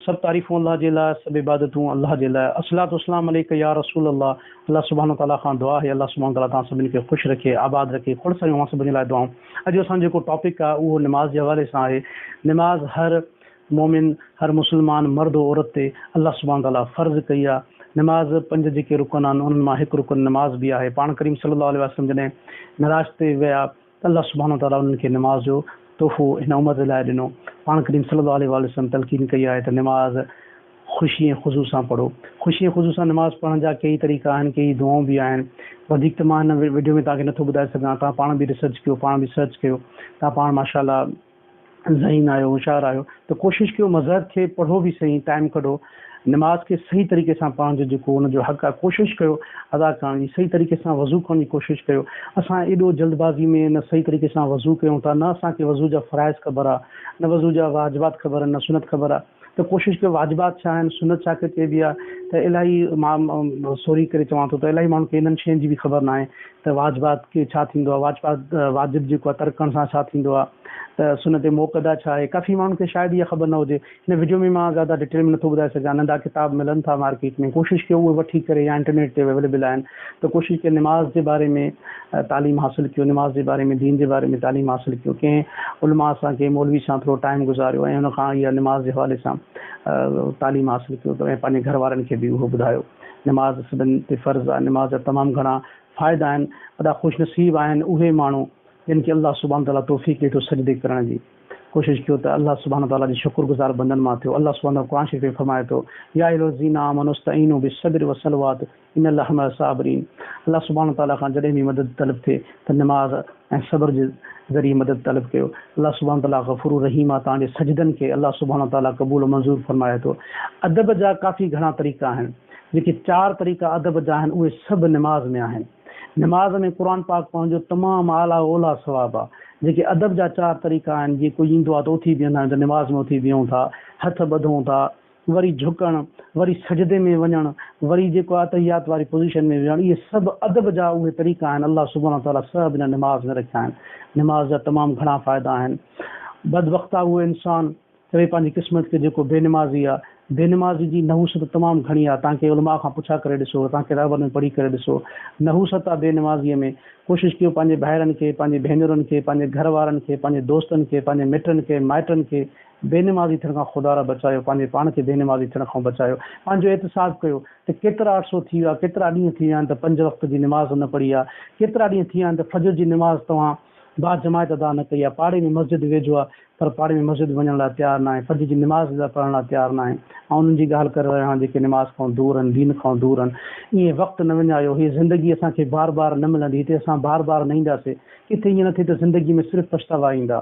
سڀ تعريفون الله جي لاء، سڀ عبادتون الله جي لاء. الصلوة والسلام عليک يا رسول الله. الله سبحانه وتعاليٰ کان دعا آهي الله سبحانه وتعاليٰ توهان سڀني کي خوش رکي، آباد رکي. کوڙ ساريون اوهان سڀني لاء دعائون. اڄ اسان جو جيڪو ٽاپڪ آهي اهو نماز جي حوالي سان آهي. نماز هر مومن، هر مسلمان مرد و عورت تي الله سبحانه وتعاليٰ فرض ڪئي آهي. نماز پنج جيڪي رڪن آهن انهن مان هڪ رڪن نماز به آهي. پاڻ ڪريم صلي الله عليه وسلم جڏهن معراج تي ويا ته الله سبحانه وتعاليٰ انهن کي نماز جو تحفو هن امت لاء ڏنو. پاڻ ڪريم صلي الله عليه واٰله وسلم تلقين ڪئي آهي ته نماز خوشي ۽ خضوع سان پڙهو. خوشي ۽ خضوع سان نماز پڙهڻ جا ڪيئي طريقا آهن، ڪيئي دعائون به آهن. وڌيڪ ته مان هن وڊيو ۾ توهان کي نٿو ٻڌائي سگهان، توهان پاڻ به ريسرچ ڪيو، پاڻ به سرچ ڪيو. توهان پاڻ ماشاء الله ذهين آهيو، هوشيار آهيو ته ڪوشش ڪيو مذهب کي پڙهو به سهي، ٽائيم ڪڍو، نماز کي صحيح طريقي سان پڙهڻ جو جيڪو ان جو حق آهي ڪوشش ڪيو ادا ڪرڻ جي، صحيح طريقي سان وضو ڪرڻ جي ڪوشش ڪيو. اسان ايڏو جلد بازي ۾ نه صحيح طريقي سان وضو ڪيون ٿا، نه اسان کي وضو جا فرائض خبر آهي، نه وضو جا واجبات خبر آهن، نه سنت خبر آهي ته ڪوشش ڪيو واجبات ڇا آهن، سنت ڇا کي چئبي آهي ته الاهي مان سوري ڪري چوان ٿو ته الاهي ماڻهن کي انهن شين جي به خبر ناهي ته واجبات کي ڇا ٿيندو آهي، واجبات واجب جيڪو آهي ترڪ ڪرڻ سان ڇا ٿيندو آهي. ته سنت موڪده ڇا آهي؟ ڪافي ماڻهن کي شايد اها خبر نه هجي. هن وڊيو ۾ مان زياده ڊيٽيل ۾ نٿو ٻڌائي سگهان. ننڍا ڪتاب ملن ٿا مارڪيٽ ۾ ڪوشش ڪيو اهي وٺي ڪري يا انٽرنيٽ تي اويليبل آهن ته ڪوشش ڪيو نماز جي باري ۾ تعليم حاصل ڪيو نماز جي باري ۾ دين جي باري ۾ تعليم حاصل ڪيو ڪنهن علماء سان ڪنهن مولوي سان ٿورو ٽائيم گذاريو ۽ ان کان اها نماز جي حوالي سان تعليم حاصل ڪيو ته ۽ پنهنجي گهر وارن کي به اهو ٻڌايو. نماز سڀن تي فرض آهي نماز جا تمام گهڻا فائدا آهن وڏا خوش نصيب آهن اهي ماڻهو جن کي الله سبحانه وتعاليٰ توفيق ڏئي ٿو سجدي ڪرڻ جي ڪوشش ڪيو ته الله سبحانه وتعاليٰ جي شڪر گذار بندن مان ٿيو. الله سبحانه وتعاليٰ قرآن شريف ۾ فرمائي ٿو، يا ايها الذين آمنوا استعينوا بالصبر والصلوات ان الله مع الصابرين الله سبحانه وتعاليٰ کان جڏهن به مدد طلب ٿئي ته نماز ۽ صبر جي ذريعي مدد طلب ڪيو. الله سبحانه وتعاليٰ غفور الرحيم آهي توهان جي سجدن کي الله سبحانه وتعاليٰ قبول و منظور فرمائي ٿو. ادب جا ڪافي گهڻا طريقا آهن. جيڪي چار طريقا ادب جا آهن اهي سڀ نماز ۾ آهن. نماز ۾ قرآن پاڪ پڙهڻ جو تمام اعليٰ اوليٰ ثواب آ. جيڪي ادب جا چار طريقا آهن، جيئن ڪوئي ايندو آ ته اٿي بيهندا آهيون ته نماز ۾ اٿي بيهون ٿا، هٿ ٻڌون ٿا، وري جهڪڻ، وري سجدي ۾ وڃڻ، وري جيڪو آ تحيات واري پوزيشن ۾ ويهڻ، اهي سڀ ادب جا اهي طريقا آهن، الله سبحانه وتعاليٰ سڀ ان نماز ۾ رکيا آهن. نماز جا تمام گهڻا فائدا آهن. بدبخت آ اهو انسان چوي پنهنجي قسمت کي جيڪو بي نمازي آ. بي نمازي جي نحوست تمام گهڻي آ. توهان ڪنهن علماء کان پڇا ڪري ڏسو، توهان ڪتابن ۾ پڙهي ڪري ڏسو. نحوست آ بي نمازيء ۾. ڪوشش ڪيو پنهنجي ڀائرن کي، پنهنجي ڀينرن کي، پنهنجي گهر وارن کي، پنهنجي دوستن کي، پنهنجي مٽن کي، مائٽن کي بي نمازي ٿيڻ کان خدارا بچايو، پنهنجي پاڻ کي بي نمازي ٿيڻ کان بچايو. پنهنجو احتساب ڪيو ته ڪيترا عرصو ٿي ويو آ، ڪيترا ڏينهن ٿي ويا آهن ته پنج وقت جي نماز نه پڙهي آ، ڪيترا ڏينهن ٿي ويا آهن ته فجر جي نماز توهان باجماعت ادا نه ڪئي آ، پاڙي ۾ مسجد ويجهو آ پر پاڙي ۾ مسجد وڃڻ لاء تيار ناهي، فجر جي نماز پڙهڻ لاء تيار ناهي. آئون انهن جي ڳالهه ڪري رهيو آهيان جيڪي نماز کان دور آهن، دين کان دور آهن. ائين وقت نه وڃايو، هيء زندگي اسان کي بار بار نه ملندي، هتي اسان بار بار نه اينداسين. ڪٿي ائين نه ٿئي ته زندگي ۾ صرف پڇتاوا ايندا.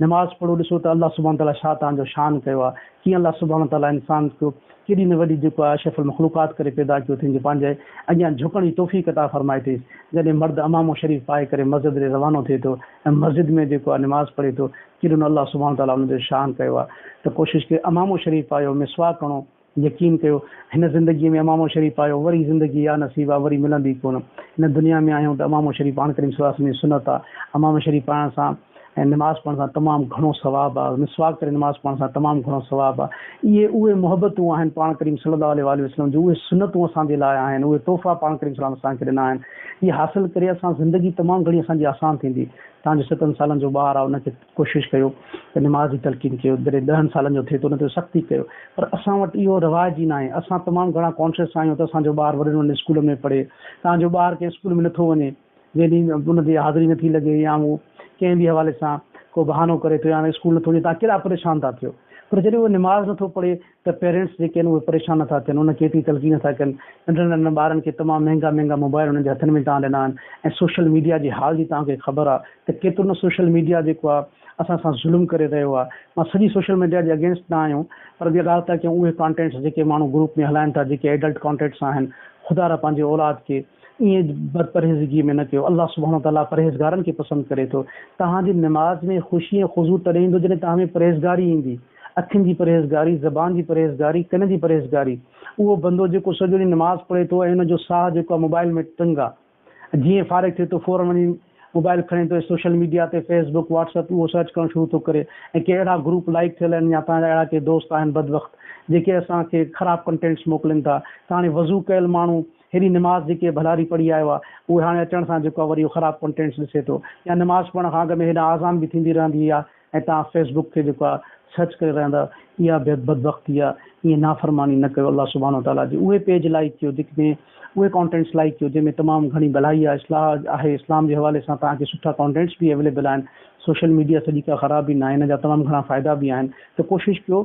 نماز پڙهو ڏسو ته الله سبحانه وتعاليٰ ڇا توهان جو شان ڪيو آهي، ڪيئن الله سبحانه وتعاليٰ انسان کي ڪيڏي نه وڏي جيڪو آهي اشرف المخلوقات ڪري پيدا ڪيو اٿئين جو پنهنجي اڳيان جهڪڻ جي توفيق عطا فرمائي اٿئيس. جڏهن مرد عمامو شريف پائي ڪري مسجد ڏي روانو ٿئي ٿو ۽ مسجد ۾ جيڪو آهي نماز پڙهي ٿو ڪيڏو نه الله سبحانه وتعاليٰ ان جو شان ڪيو آهي ته ڪوشش ڪيو عمامو شريف پايو مسواڪ هڻو يقين ڪيو هن زندگي ۾ عمامو شريف پايو وري زندگي يا نصيب آهي وري ملندي ڪونه هن دنيا ۾ آهيون ته عمامو شريف پاڻ ڪريم صلي الله عليه وسلم جي سنت آهي عمامو شريف پائڻ سان ۽ نماز پڙهڻ سان تمام گهڻو ثواب آهي مسواڪ ڪري نماز پڙهڻ سان تمام گهڻو ثواب آهي اهي اهي محبتون آهن پاڻ ڪريم صلي الله عليه واٰله وسلم جون اهي سنتون اسان جي لاء آهن اهي تحفا پاڻ ڪريم صلي الله عليه وسلم اسان کي ڏنا آهن اهي حاصل ڪري اسان زندگي تمام گهڻي اسان جي آسان ٿيندي توهان جو ستن سالن جو ٻار آهي ان کي ڪوشش ڪيو ته نماز جي تلقين ڪيو جڏهن ڏهن سالن جو ٿئي ٿو ان تي سختي ڪيو پر اسان وٽ اهو رواج ئي ناهي اسان تمام گهڻا ڪانشس آهيون ته اسان جو ٻار وڏن وڏن اسڪولن ۾ پڙهي توهان جو ٻار ڪنهن اسڪول ۾ نٿو وڃي جنهن ڏينهن ان جي حاضري نٿي لڳي يا هو ڪنهن به حوالي سان ڪو بهانو ڪري ٿو يا اسڪول نٿو وڃي توهان ڪيڏا پريشان ٿا ٿيو پر جڏهن هو نماز نٿو پڙهي ته پيرنٽس جيڪي آهن اهي پريشان نٿا ٿين ان کي ايتري تلقين نٿا ڪن ننڍن ننڍن ٻارن کي تمام مهنگا مهنگا موبائل انهن جي هٿن ۾ توهان ڏنا آهن ۽ سوشل ميڊيا جي حال جي توهان کي خبر آهي ته ڪيترو نه سوشل ميڊيا جيڪو آهي اسان سان ظلم ڪري رهيو آهي مان سڄي سوشل ميڊيا جي اگينسٽ نه آهيون پر ٻي ڳالهه ٿا ڪيون اهي ڪانٽينٽس جيڪي ماڻهو گروپ ۾ هلائن ٿا جيڪي ايڊلٽ ڪانٽينٽس آهن خدا را پنهنجي اولاد کي ائين بدپرهيزگيء ۾ نه ڪيو، الله سبحانه وتعاليٰ پرهيزگارن کي پسند ڪري ٿو. توهان جي نماز ۾ خوشي ۽ خضوع تڏهن ايندو جڏهن توهان ۾ پرهيزگاري ايندي، اکين جي پرهيزگاري، زبان جي پرهيزگاري، ڪن جي پرهيزگاري. اهو بندو جيڪو سڄو ڏينهن نماز پڙهي ٿو ۽ ان جو ساهه جيڪو آهي موبائل ۾ ٽنگ آهي، جيئن فارغ ٿئي ٿو فوراً وڃي موبائل کڻي ٿو سوشل ميڊيا تي فيس بڪ واٽس ايپ اهو سرچ ڪرڻ شروع ٿو ڪري ۽ ڪي اهڙا گروپ لائيڪ ٿيل آهن يا توهان جا اهڙا ڪي دوست آهن بدبخت جيڪي اسان کي خراب ڪنٽينٽس موڪلين ٿا ته هاڻي وضو ڪيل ماڻهو هيڏي نماز جيڪي ڀلاري پڙهي آيو آهي اهي هاڻي اچڻ سان جيڪو آهي وري اهو خراب ڪنٽينٽس ڏسي ٿو يا نماز پڙهڻ کان اڳ ۾ هيڏانهن آذان به ٿيندي رهندي آهي ۽ توهان فيس بڪ کي جيڪو آهي سرچ ڪري رهندا اها بيحد بدبختي آهي ائين نافرماني نه ڪيو الله سبحانه وتعاليٰ جي اهي پيج لائيڪ ڪيو جيڪي ۾ اهي ڪانٽينٽس لائيڪ ڪيو جنهن ۾ تمام گهڻي ڀلائي آهي اصلاح آهي اسلام جي حوالي سان توهان کي سٺا ڪانٽينٽس به اويليبل آهن سوشل ميڊيا سڄي ڪا خراب به ناهي ان جا تمام گهڻا فائدا به آهن ته ڪوشش ڪيو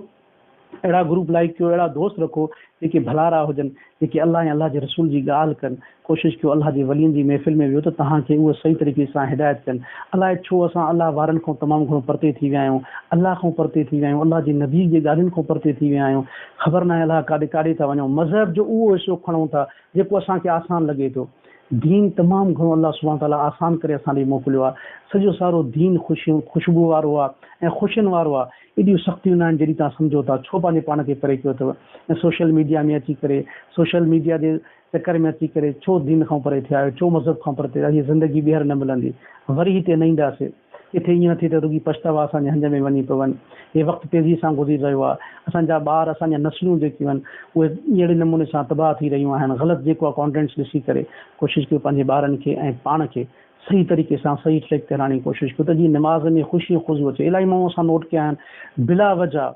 اهڙا گروپ لائيڪ ڪيو اهڙا دوست رکو جيڪي ڀلارا هجن جيڪي الله ۽ الله جي رسول جي ڳالهه ڪن ڪوشش ڪيو الله جي ولين جي محفل ۾ ويهو ته توهان کي اهي صحيح طريقي سان هدايت ڪن الائي ڇو اسان الله وارن کان تمام گهڻو پرتي ٿي ويا آهيون الله کان پرتي ٿي ويا آهيون الله جي نبي جي ڳالهين کان پرتي ٿي ويا آهيون خبر ناهي الله ڪاڏي ڪاڏي ٿا وڃون مذهب جو اهو حصو کڻون ٿا جيڪو اسان کي آسان لڳي ٿو دين تمام گهڻو الله سبحانه وتعاليٰ آسان ڪري اسان ڏي موڪليو آهي سڄو سارو دين خوشيون خوشبو وارو آهي ۽ خوشين وارو آهي ايڏيون سختيون ناهن جيڏي توهان سمجهو ٿا ڇو پنهنجي پاڻ کي پري ڪيو اٿو ۽ سوشل ميڊيا ۾ اچي ڪري سوشل ميڊيا جي چڪر ۾ اچي ڪري ڇو دين کان پري ٿيا آهيو ڇو مذهب کان پرتي هي زندگي ٻيهر نه ملندي وري هتي نه اينداسي ڪٿي ائين نه ٿئي ته رڳي پڇتاوا اسان جي هنج ۾ وڃي پون هي وقت تيزي سان گذري رهيو آهي اسان جا ٻار اسان جا نسلون جيڪيون آهن اهي اهڙي نموني سان تباهه ٿي رهيون آهن غلط جيڪو آهي ڪانٽينٽس ڏسي ڪري ڪوشش ڪيو پنهنجي ٻارن کي ۽ پاڻ کي صحيح طريقي سان صحيح ٽريڪ تي هلائڻ جي ڪوشش ڪيو ته جيئن نماز ۾ خوشي ۽ خضوع اچي. الاهي ماڻهو اسان نوٽ ڪيا آهن بلا وجه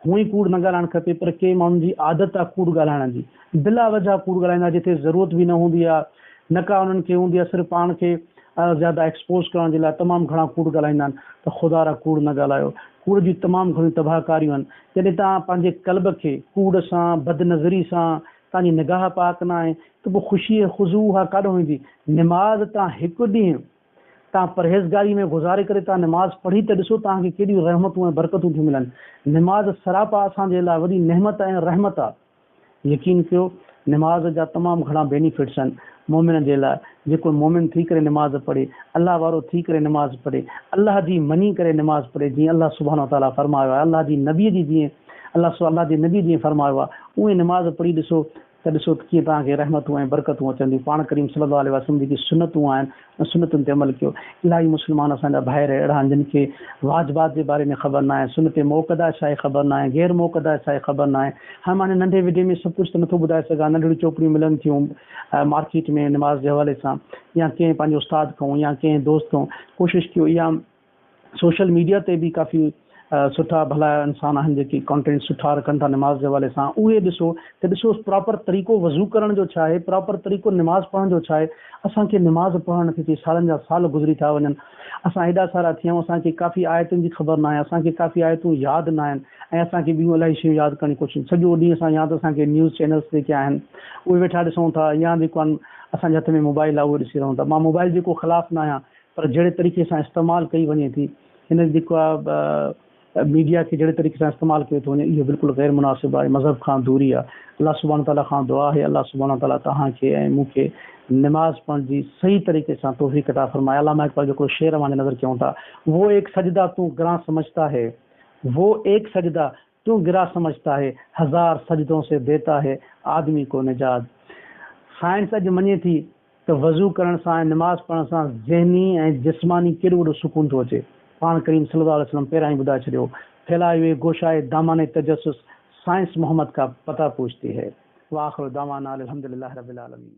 هونئن ئي ڪوڙ نه ڳالهائڻ کپي پر ڪي ماڻهن جي عادت آهي ڪوڙ ڳالهائڻ جي بلا وجه ڪوڙ ڳالهائيندا جتي ضرورت به نه هوندي آهي نه ڪا انهن کي هوندي آهي صرف پاڻ کي زياده ايڪسپوز ڪرڻ جي لاء تمام گهڻا ڪوڙ ڳالهائيندا آهن ته خدا را ڪوڙ نه ڳالهايو ڪوڙ جون تمام گهڻيون تباهه ڪاريون آهن جڏهن توهان پنهنجي قلب کي ڪوڙ سان بدنظري سان توهان جي نگاهه پاڪ ناهي ته پوء خوشي ۽ خضوع اها ڪاڏهون ايندي؟ نماز توهان هڪ ڏينهن توهان پرهيزگاري ۾ گذاري ڪري توهان نماز پڙهي ته ڏسو توهان کي ڪيڏيون رحمتون ۽ برڪتون ٿيون ملن. نماز سراپا اسان جي لاء وڏي نعمت ۽ رحمت آ. يقين ڪيو نماز جا تمام گهڻا بينيفٽس آهن مؤمن جي لاء جيڪو مؤمن ٿي ڪري نماز پڙهي الله وارو ٿي ڪري نماز پڙهي الله جي مڃي ڪري نماز پڙهي جيئن الله سبحانه وتعاليٰ فرمايو آهي الله جي نبي جي جيئن الله سو الله جي نبي جيئن فرمايو آهي اونئين نماز پڙهي ڏسو ته ڏسو ته ڪيئن توهان کي رحمتون ۽ برڪتون اچن ٿيون پاڻ ڪريم صلي الله عليه وسلم جيڪي سنتون آهن ان سنتن تي عمل ڪيو الاهي مسلمان اسان جا ڀائر اهڙا آهن جن کي واجبات جي باري ۾ خبر ناهي سنت مؤڪده ڇا آهي خبر ناهي غير مؤڪده ڇا آهي خبر ناهي هاڻي مان هن ننڍي وڊيو ۾ سڀ ڪجهه ته نٿو ٻڌائي سگهان ننڍڙيون چوپڙيون ملن ٿيون مارڪيٽ ۾ نماز جي حوالي سان يا ڪنهن پنهنجي استاد کان يا ڪنهن دوست کان ڪوشش ڪيو يا سوشل ميڊيا تي به ڪافي سٺا ڀلا انسان آهن جيڪي ڪانٽينٽ سٺا رکن ٿا نماز جي حوالي سان اهي ڏسو ته ڏسو پراپر طريقو وضو ڪرڻ جو ڇا آهي پراپر طريقو نماز پڙهڻ جو ڇا آهي اسان کي نماز پڙهڻ نٿي اچي سالن جا سال گذري ٿا وڃن اسان ايڏا سارا ٿيا آهيون اسان کي ڪافي آيتن جي خبر ناهي اسان کي ڪافي آيتون ياد ناهن ۽ اسان کي ٻيون الاهي شيون ياد ڪرڻ جي ڪوشش سڄو ڏينهن اسان يا ته اسان کي نيوز چينلز جيڪي آهن اهي ويٺا ڏسون ٿا يا جيڪو آهن اسان جي هٿ ۾ موبائل آهي اهو ڏسي رهون ٿا مان موبائل جي ڪو خلاف ناهيان پر جهڙي طريقي سان استعمال ڪئي وڃي ٿي هن جيڪو آهي ميڊيا کي جهڙي طريقي سان استعمال ڪيو ٿو وڃي اهو بلڪل غير مناسب آهي مذهب کان دوري آهي الله سبحانه تعالٰي کان دعا آهي الله سبحانه تعالٰي توهان کي ۽ مون کي نماز پڙهڻ جي صحيح طريقي سان توفيق عطا فرمائي علامه اقبال جو هڪڙو شعر اوهان جي نظر ڪيون ٿا وو ايڪ سجده تون گران سمجهتا هي وو ايڪ سجده تون گرا سمجهتا هي هزار سجدون سي ديتا هي آدمي ڪو نجات سائنس اڄ مڃي ٿي ته وضو ڪرڻ سان ۽ نماز پڙهڻ سان ذهني ۽ جسماني ڪيڏو وڏو سڪون ٿو اچي. پاڻ ڪريم صلي الله عليه وسلم پهريان ئي ٻڌائي ڇڏيو هو، ڦهلائي هئي گوشائي دامان تجسس سائنس محمد کا پتا پوڇتي هي. واخر دعوانا الحمدلله رب العالمين.